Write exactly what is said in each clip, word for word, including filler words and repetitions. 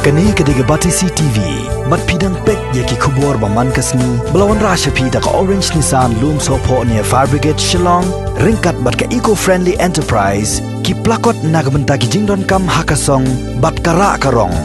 Kane ka dei ka Batesi T V. Bad phi dang peit ïa ki khubor ba man ka sngi ba la wanrah sha phi da ka Orange Nissan Lumsohphoh near Fire Brigade Shillong, ryngkat bad ka Eco Friendly Enterprise, ki plakot na ka bynta ki jingdonkam ha ka song bad ka rah ka rong.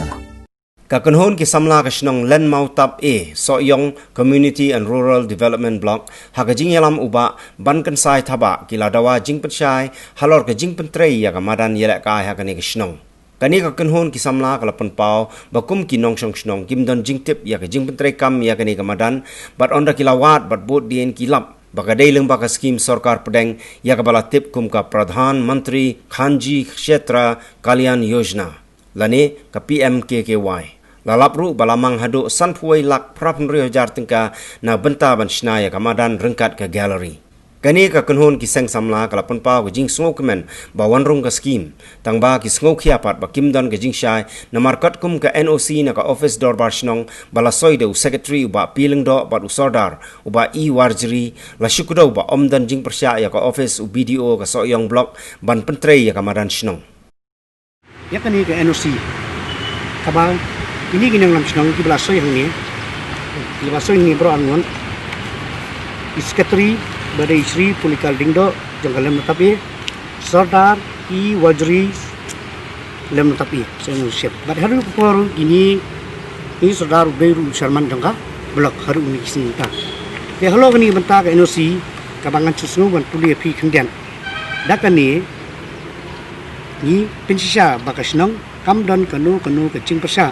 Ka kynhun ki samla ka shnong Lenmawtap A, Sohiong Community and Rural Development Block, ha ka jingïalam u bah Bankynsai Thabah, ki la dawa jingpynshai halor ka jingpyntrei ïa ka madan ïalehkai ha kane ka shnong. Kane ka kynhun ki samla ka la pynpaw ba kum ki nongshong shnong kim don jingtip ïa ka jingpyntrei kam ïa kane ka madan, bad ynda ki la wad bad bud dien ki lap ba ka dei lyngba ka skhim sorkar pdeng ïa kaba la tip kum ka Pradhan Mantri Khanti Kshetra Kalyan Yojana, lane ka P M K K Y. La lap ruh ba la mang haduh sanphew wei lak phra phew hynriew hajar tyngka na bynta ban shna ïa ka madan ryngkat ka gallery. Kane ka kynhun ki seng samla ka la pynpaw ka jingsngewkmen ba wan rung ka skhim, tangba ki sngewkhia pat ba kim don ka jingshai, namar katkum ka N O C na ka office dorbar shnong ba la soi da u secretary u bah P Lyngdoh bad u sordar u bah E Warjri, la shu kdew ba ym don jingpyrshah ïa ka office u B D O ka Sohiong Block ban pyntrei ïa ka madan shnong. Ïa kane ka N O C kaba kine ki nongïalam shnong kiba la soi hangne, kiba la soi hangne baroh arngut, i secretary ba dei Shri Pulikal Lyngdoh jong ka Lenmawtap A, sordar E Warjri Lenmawtap A, soi hangne shep. Bad haduh ka por kine, i sordar u dei ruh u chairman jong ka block haduh kine ki sngi mynta. Te halor kane ka bynta ka N O C kaba ngan shu sngew ban pule ïa phi khyndiat. Da kane ngi pynshisha ba ka shnong kam don kano kano ka jingpyrshah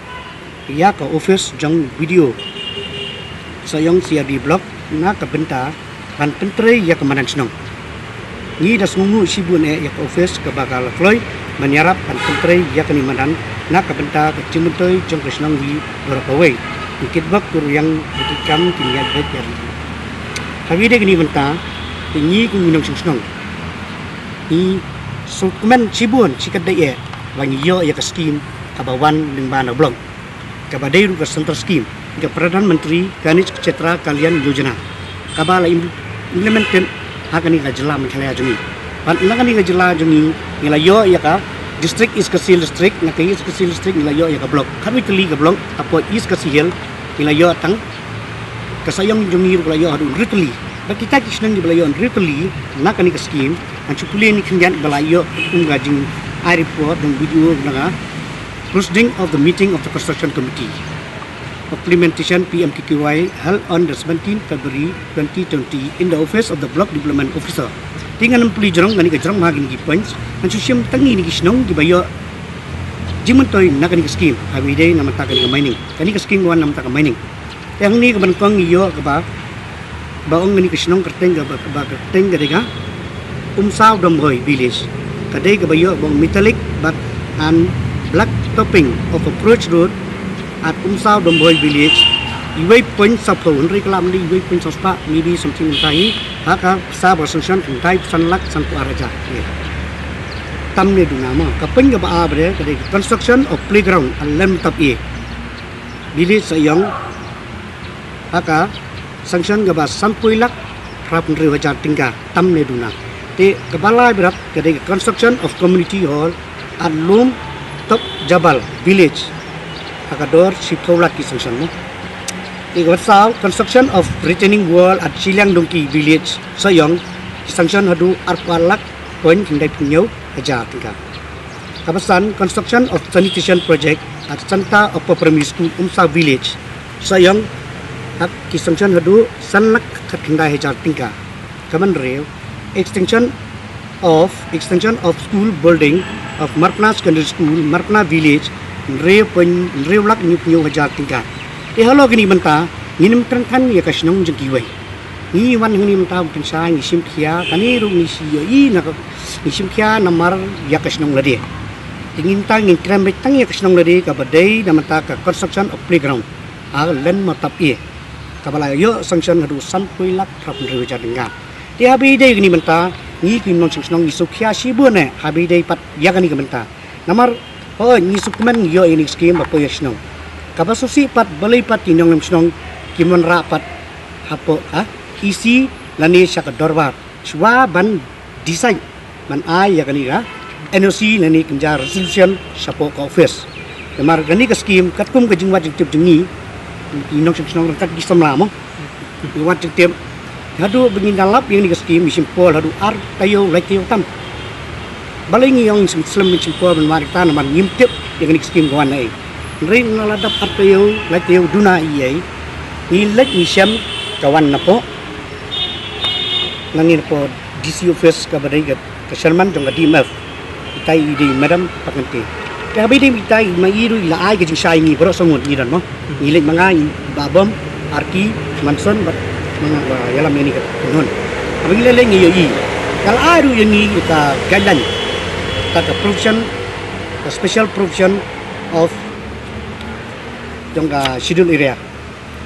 ïa ka office jong B D O Sohiong C R D Block na ka bynta ban pyntrei ïa ka madan shnong. Ngi da sngewnguh shibun eh ïa ka office kaba ka la kloi ban ïarap ban pyntrei ïa kane madan na ka bynta ka jingmyntoi jong ka shnong hi baroh kawei. Ngi kitbok, ki rynïeng ba ki kam kin ïaid beit ïa. Haba ïadei kane ka bynta, te ngi kum ki nongshong shnong ngi sngewkmen shibun shikatdei eh ba ngi ïoh ïa ka skhim kaba wan lyngba na block, kaba dei ruh ka central scheme, ka Pradhan Mantri Khanti Kshetra Kalyan Yojana, kaba la im-, implemented ha kane ka jylla Meghalaya jong ngi. Bad na kane ka jylla jong ngi, ngi la ïoh ïa ka district, East Khasi Hills District, na ka East Khasi Hills District ngi la ïoh ïa ka block, khatwei tylli ka block hapoh East Khasi Hills, ngi la ïoh tang ka Sohiong jong ngi ruh ka la ïoh haduh hynriew tylli. Bad kita ki shnong kiba la ïoh hynriew tylli na kane ka skhim, ngan shu pule ïa kine khyndiat ba la ïoh kum ka jingai report jong B D O na ka proceeding of the meeting of the construction committee implementation P M K K Y held on the seventeenth February twenty twenty in the office of the block development officer. Te ngan ym pule jrong, kane ka jrong ma kine ki points, ngan shu shim tang ïa kine ki shnong kiba ïoh jingmyntoi na kane ka skhim. Haba ïadei na bynta kane ka mining, kane ka skhim wan na bynta ka mining. Te hangne kaba nyngkong ngi ïoh kaba, ba ong kane ka shnong kyrteng kaba, kaba kyrteng ka dei ka Umsaw Dombhoi Village. Ka dei kaba ïoh ba ong metallic bad and black topping of approach road at Umsaw Dombhoi Village. Iwei point saphew, hynrei ka la mynta iwei point saphew, maybe something mynta hi, ha ka pisa ba sanction khyndai phew san lak sanphew ar hajar. Tam ne duna mo. Ka point kaba ar ba dei, ka dei construction of playground at Lenmawtap A, Village Sohiong, ha ka sanction kaba sanphew lak phra phew hynriew hajar tyngka, tam ne duna. Te kaba lai bad ka dei ka construction of community hall at Lumtop Jabal Village, ha ka dor shiphew lak ki sanction mo. Te kaba saw, construction of retaining wall at Shiliang Dongki Village Sohiong, ki sanction haduh arphew ar lak point khyndai phew hynñiew hajar tyngka. Kaba san, construction of sanitation project at Santa Upper Primary School, Umsaw Village Sohiong, ha ki sanction haduh san lak khatkhyndai hajar tyngka. Kaba hynriew, extension of, extension of school building of Marpna Secondary School, Marpna Village, hynriew point, hynriew lak hynñiew phew hynñiew hajar tyngka. Te halor kine ki bynta ngin ym kren than ïa ka shnong jong kiwei. Ngi wan hangne mynta ban pynshai, ngi shim khia, kane ruh ngi shu ïohi na ka, ngi shim khia namar ïa ka shnong lade. Te ngi mynta ngin kren beit tang ïa ka shnong lade kaba dei na bynta ka construction of playground ha Lenmawtap A, kaba la ïoh sanction haduh sanphew lak phra phew hynriew hajar tyngka. Te haba ïadei kane mynta, ngi ki nongshong shnong ngi sngewkhia shibun eh haba ïadei pat ïa kane ka bynta. Namar hooid ngi sngewkmen ngi ïoh ïa kane ka skhim ba poi ha shnong. Kaba sngewsih pat balei pat ki nongïalam shnong kim wanrah pat hapoh ka E C lane sha ka dorbar shuwa ban decide ban ai ïa kane ka N O C lane kynja resolution shapoh ka office. Namar kane ka skim katkum ka jingwad jingtip jong ngi, ngi nongshong shnong ryngkat ki samla mo. Ngi wad jingtip. Haduh ba ngin da lap ïa kane ka skim, ngi shim por haduh ar taïew lai taïew tam. Balei ngi ong ngi shim slem ngi shim por ban wad ïa kata namar ngim tip ïa kane ka skim ka wan na ei. Hynrei na la dap ar taïew lai taïew duna ei ei, ngi leit ngi shem ka wan napoh, nangne napoh D C office kaba dei ka ka chairman jong ka D M F. Ita i dei Madam Pakente. Te haba i dei ita i ma i ruh i la ai ka jingshai ngi baroh sa ngut ngi don mo. Ngi leit ma nga i Bah Bom, Arki, Manson bad ma nga ba ïalam ïa ni ka kynhun. Haba ngi leit leit ngi ïohi ka la ai ruh ïa ngi ka guideline, ka, ka provision, ka special provision of jong ka schedule area.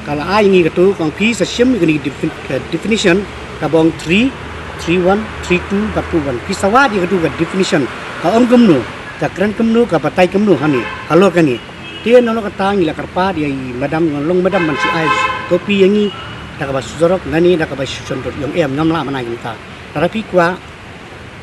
Ka la ai ngi katu ka ong phi sa shim ïa kane ka defin-, ka definition kaba ong three, three one, three two bad two one. Phi sa wad ïa katu ka definition, ka ong kumno, ka kren kumno, ka batai kumno hangne halor kane. Te nalor kata ngi la kyrpad ïa i madam, ngan long madam ban shu ai copy ïa ngi da kaba shu surok nangne da kaba shu shon dor ïong em, ngam lah ban ai kumta. Lada phi kwah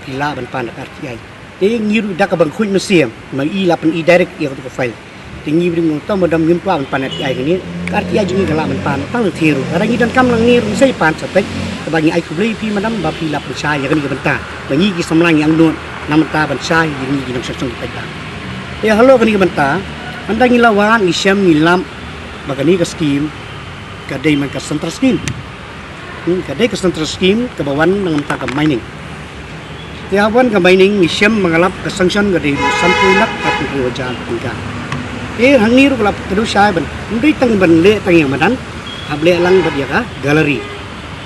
phi lah ban pan da ka R T I. Te ngi ruh da kaba khuid mynsiem, ma i la pyn-i direct ïa katu ka file. Te ngi ruh ngi ong to madam ngim kwah ban pan R T I kane. Ka R T I jong ngi ka lah ban pan tang lynti ruh. Lada ngi donkam nangne ruh ngi sa ïa pan sa peit. Kaba ngi ai khublei ïa phi madam ba phi la pynshai ïa kane ka bynta ba ngi ki samla ngi angnud na bynta ban shai ïa ngi ki nongshong shnong ki paidbah. Te halor kane ka bynta, ynda ngi la wad ngi shem ngi lap ba kane ka skim ka dei man ka central skim. Hmm, ka dei ka central skim kaba wan na ka bynta ka mining. Te haba wan ka mining ngi shem ba nga lap ka sanction ka dei ruh sanphew lak arphew hajar tyngka. Te hangne ruh ka lap ka dei shai ban, ym dei tang ban leh tang ïa madan, hap leh lang bad ïa ka gallery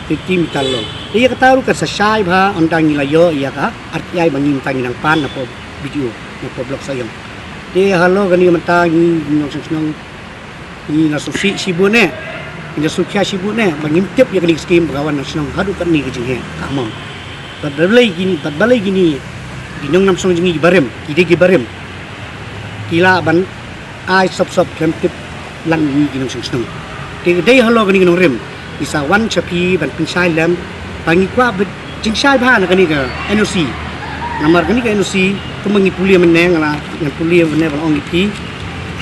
fifty meter long. Te ïa kata ruh ka sa shai bha ynda ngi la ïoh ïa ka R T I ba ngi mynta ngi nang pan napoh B D O, napoh block Sohiong. Te halor kane mynta ngi nongshong shnong ngi la sngewsih shibun eh, ngi la sngewkhia shibun eh ba ngim tip ïa kane ka skim ba ka wan na shnong haduh katne ka jingheh ka amon. Bad balei kine, bad balei kine ki nongshong shnong jong ngi ki barim, ki dei ki barim, ki lah ban ai sop sop khlem tip lang ïa ngi ki nongshong shnong. Te ka dei halor kane ka nongrim ngi sa wan sha phi ban pynshai lem ba ngi kwah bad jingshai bha na kane ka N O C. Namar kane ka N O C kumba ngi pule mynne, nga la ngan pule mynne ban ong ïa phi,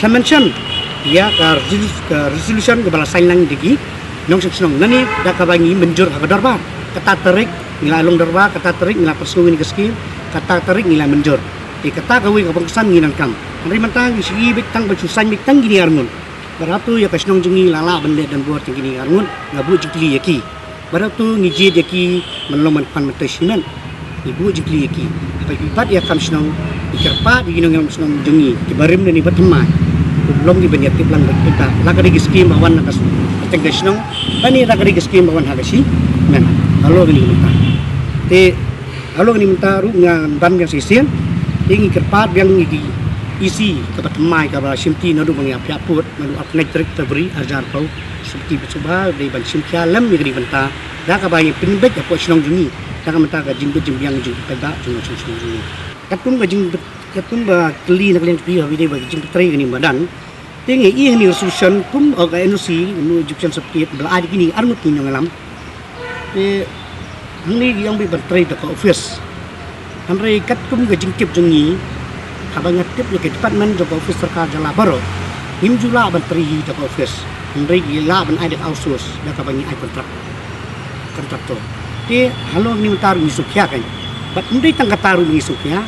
ka mention ïa ka resolu-, ka resolution kaba la sign lang da ki nongshong shnong nangne da kaba ngi mynjur ha ka dorbar. Kata tarik ngi la long dorbar, kata tarik ngi la pynsngew ïa kane ka skim, kata tarik ngi la mynjur. Te kata kawei kaba kongsan ngi nang kam. Hynrei mynta ngi shu i beit tang ba shu sign beit tang kine arngut. Bad hato ïa ka shnong jong ngi la lah ban leh donbor tang kine arngut? Nga buh jingkylli ïa ki. Bad hato ngi jied ïa ki ban long ban pan mynta shimet? Ngi buh jingkylli ïa ki. Haba ki bat ïa kam shnong, ngi kyrpad ïa ki nongïalam shnong jong ngi ki barim ne ba thymmai, long ki ban ïatip lang bad kita. La ka dei ki skim ba wan na ka s-, ka teng ka shnong, ba ne la ka dei ki skim ba wan ha ka shimet. Halor kane ka bynta. Te halor kane ka bynta ruh ngan ban biang shisien. Te ngi kyrpad biang ïa ki E C kaba thymmai kaba shimti naduh ba ngi ïa phiah pud, naduh arphew tarik February arhajar arphew. Sngewbha, sngewbha dei ban shim khia lem ïa kane ka bynta da kaba ïa pynbeit hapoh shnong jong ngi da ka bynta ka jingbit jingbiang jong ki paidbah jong nongshong shnong jong ngi. Katkum ka jing, katkum ba kylli na ka liang jong phi haba ïadei bad ka jingpyntreikam kane ka madan. Te ngi ïohi hangne ka resolution kum, oh, ka N O C, New Egyptian Certificate, ba la ai da kine arngut ki nongïalam. Te hangne ngi ong beit ban trei da ka office. Hynrei katkum ka jingtip jong ngi, haba nga tip ïa ka department jong ka office sorkar jylla baroh, ngim ju lah ban trei hi da ka office. Hynrei ngi lah ban ai da ka outsource da kaba ngi ai contract, contractor. Te halor kane mynta ruh ngi sngewkhia kein. Bad ym dei tang kata ruh ngi sngewkhia.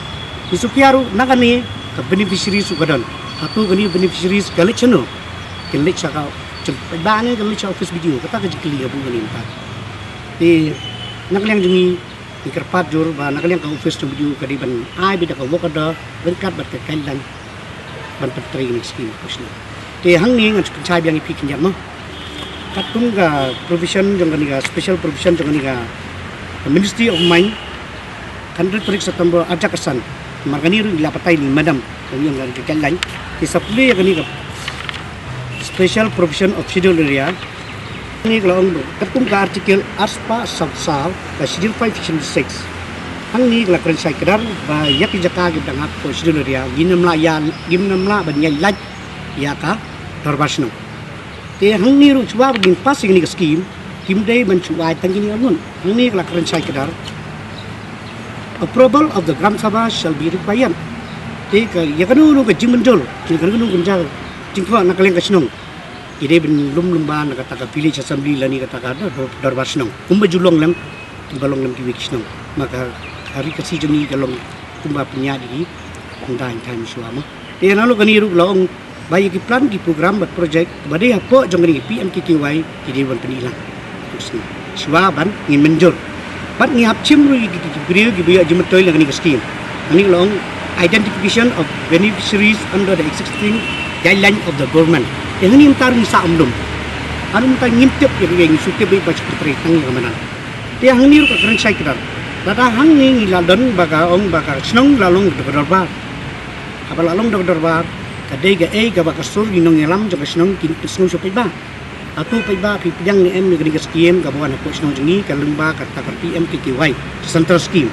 Ngi sngewkhia ruh na kane ka beneficiaries ruh ka don. Hato kane beneficiaries ka leit shano? Kin leit sha ka, jong paidbah ne kin leit sha office B D O? Kata ka jingkylli ka bun kane mynta. Te na ka liang jong ngi, ngi kyrpad jur ba na ka liang ka office jong B D O ka dei ban ai beit da ka work order ryngkat bad ka guideline ban pyntrei ïa kane ka skim. Te hangne ngan shu pynshai biang ïa phi khyndiat mo. Katkum ka provision jong kane ka, special provision jong kane ka Ministry of Mine, ka hynriew tarik September arhajar khatsan. Namar kane ruh ngi la batai ïa i madam, kane ïa ka guideline. Te sa pule ïa kane ka special provision of schedule area. Hangne ka la ong ba katkum ka article arspah saw saw ka schedule five section six, hangne ka la kren shai kdar ba ïa ki jaka kiba dang hap hapoh schedule area ngin ym lah ïa, ngin ym lah ban ïaid lait ïa ka dorbar shnong. Te hangne ruh shuwa ba ngin pass ïa kane ka skim, kim dei ban shu ai tang kine arngut. Hangne ka la kren shai kdar, approval of the Gram Sabha shall be required. Te ka ïa kano kano ka jingmynjur, kano kano ka jingkhoh na ka liang ka shnong, ki dei ban lum lyngba na kata ka village assembly lane kata ka dor-, dor-, dorbar shnong. Kumba ju long lem, kumba long lem kiwei ki shnong. Ma ka, ka Ri Khasi jong ngi ka long kumba pynïaid ïa ki, kumta in time shuwa mo. Te na lo kane ruh la ong ba ïa ki plan, ki program bad project ba dei hapoh jong kane ka P M K K Y ki dei ban pyni lang. Shuwa ban ngin mynjur. Bad ngi hap shim ruh ïa ki, ki, ki briew kiba ïoh jingmyntoi na kane ka scheme. Kane la ong identification of beneficiaries under the existing guideline of the government. Te hangne mynta ruh ngi sah ym lum. Hangne mynta ngim tip ïa ka, ngi shu tip ba shu trei tang ïa ka madan. Te hangne ruh ka kren shai kdar. Lada hangne ngi la don ba ka ong ba ka shnong la long da ka dorbar. Haba la long da ka dorbar, ka dei kaei kaba ka sur ki nongïalam jong ka shnong kin pynsngew sha u paidbah. Hato u paidbah phi pdiang ne em ïa kane ka scheme kaba wan hapoh shnong jong ngi, ka lyngba kata ka P M K K Y, central scheme.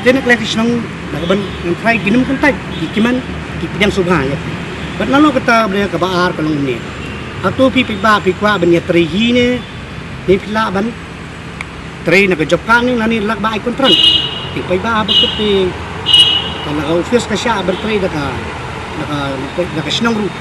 Te na ka liang ka shnong, da kaban ngan tharai ki nym kyntait, ki kmen, ki pdiang sngewbha ïa. Bad na lo kata ba dei kaba ar ka long ne, hato phi paidbah phi kwah ban ïatrei hi ne, ne phi lah ban trei na ka job card ne, lane lah ba ai contract. Te paidbah haba kut te, ka la ka office ka shah ban trei da ka, da ka, da ka shnong ruh.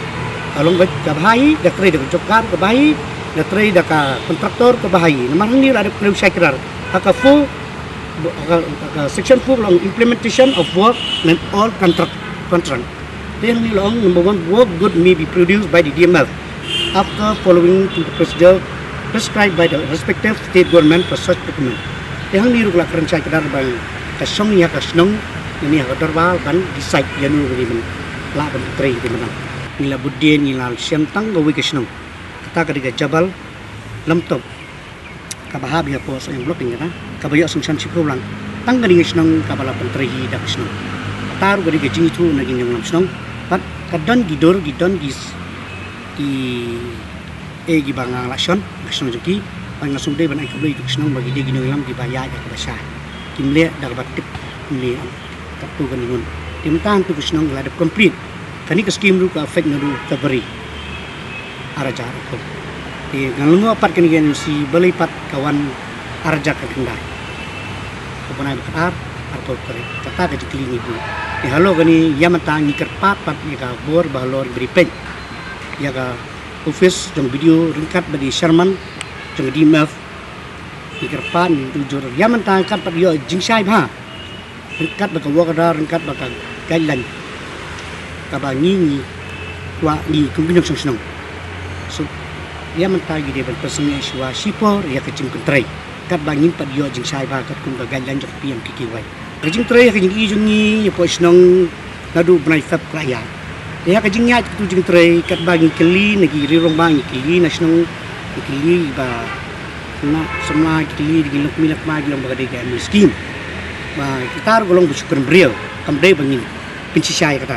Ka long ba ka bha hi, da trei da ka job card ka bha hi, da trei da ka contractor ka bha hi. Namar hangne la dep kren shai kdar. Ha ka four, ha ka, ha ka section four ka long implementation of work and all contract, contract. Te hangne la ong, number one, work good may be produced by the D M F after following to the procedure prescribed by the respective state government for such procurement. Te hangne ruh la kren shai kdar ba ka shong ïa ka shnong, ïa ka dorbar ban decide ïa no ruh ban lah ban trei te mynta. Ngi la bud dien, ngi la shem tang kawei ka shnong. Kata ka dei ka Jabal Lamtop. Kaba hap ïa hapoh Sohiong Block ïa kata, kaba ïoh sanction shiphew lang. Tang kane ka shnong kaba la pyntrei hi da ka shnong. Kata ruh ka dei ka jingithuh na ki nongïalam shnong. Bad ka don ki dur, ki don ki s-, ki, eh, kiba nga la shon, ka shnong jong ki. Bad nga sngewdei ban ai khublei ïa ka shnong ba ki dei ki nongïalam kiba ïaid da kaba shai. Kim leh da kaba tip, kim leh katto katne ngut. Te mynta hangto ka shnong ka la dep complete. Kane ka scheme ruh ka affect naduh February ar hajar arphew. Te ngan lyngngoh pat kane ka N O C balei pat ka wan ar hajar khatkhyndai. Ka bnai ba khatar arphew tarik. Kata ka jingkylli ngi buh. Te halor kane ïa mynta ngi kyrpad pat ïa ka bor ba halor ba dei peit ïa ka office jong B D O ryngkat bad i chairman jong D M F. Ngi kyrpad ngi tujur ïa mynta ryngkat bad ïoh jingshai bha. Ryngkat bad ka work order, ryngkat bad ka guideline kaba ngi ngi kwah ngi kum ki nongshong shnong. So ïa mynta ngi dei ban pynsangeh shuwa shipor ïa ka jingpyntrei. Katba ngim pat ïoh jingshai bha katkum ka guideline jong ka P M K K Y. Ka jingtrei ka jingïohi jong ngi hapoh shnong naduh bnai Feb ka la ïaid. Ïa ka jingïaid katu jingtrei katba ngi kylli na ki rangbah, ngi kylli na shnong, ngi kylli ba na samla, ngi kylli da ki longkmie longkma, ki ong ba ka dei ka M E scheme. Ba kita ruh ka long ba shu kren briew, kam dei ba ngin pynshisha ïa kata.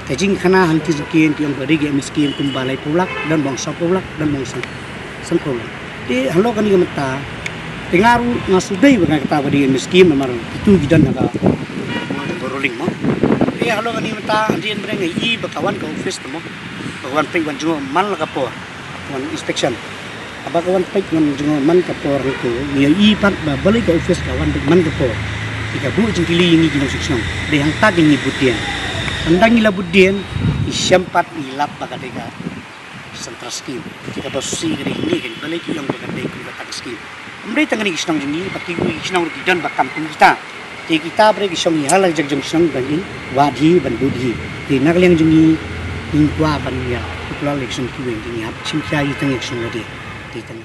Ka jingkhana hangtei jingkien ki ong ba ka dei ka M E scheme kumba laiphew lak, don ba ong sawphew lak, don ba ong san, sanphew lak. Te halor kane ka mynta, te nga ruh nga sngewdei ba nga kata ba dei ka M E scheme namar kitu ki don ha ka ruling mo. Te halor kane ka mynta, hadien ba nga ïohi ba ka wan ka office te mo, ba ka wan peit wan jngoh man la ka por, wan inspection. Haba ka wan peit wan jngoh man ka por hangto, ngi ïohi pat ba balei ka office ka wan peit man ka por. Te ka buh jingkylli ïa ngi ki nongshong shnong. Dei hangta ka ngi bud dien. Ynda ngi la bud dien, ngi shem pat ngi lap ba ka dei ka central scheme. Te kaba shisha ka dei hangne, ka balei ki ong ba ka dei kum kata ka scheme. Ym dei tang kane ka shnong jong ngi, ba kiwei ki shnong ruh ki don ba kam kum kita. Te kita ba dei ki shnong hi ha la ka jaka jong shnong ban ïa wad hi ban bud hi. Te na ka liang jong ngi, ngi kwah ban ïa pynlong election kiwei, te ngi hap shim khia ïa tang ïa ka shnong lade. Te tang.